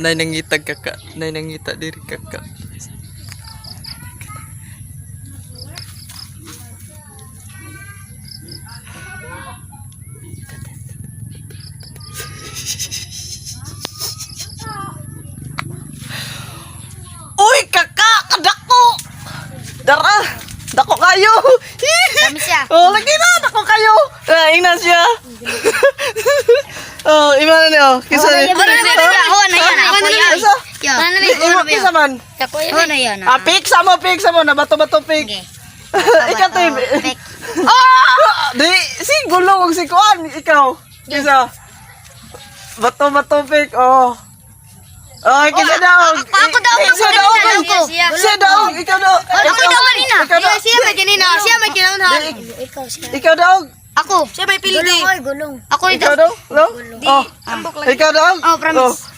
Nay nangitag, kaka. Nay nangita diri, kaka. Uy, kaka! Kadako! Dara! Dako kayo! Dami siya. Oh, lagi na! Dako kayo! Ah, ingnan siya! Oh, ima na niyo. Kisa ni. Ako na yan. Ako yan. Kisa? Ano na Ima, kisa man. Ako na yan. Ah, pick sa mo, pick sa mo. Nabato-bato pick. Okay. Ikaw to. Pick. Ah! Di, si gulong og si kuan ikaw. Kisa. Bato-bato pick. Oh. Oh, kisa daw. Ako daw, Kisa ako daw. daw, ako. Siya daw, ikaw daw. Ako daw kanina. Ikaw daw. Siya may kanina. Siya may kinaunahan. Ikaw siya. Ikaw daw. Ako. Siya may pildi. Gulong, oy, gulong. Ako ito. Ikaw daw. No? Oh. Ikaw daw. Oh, promise.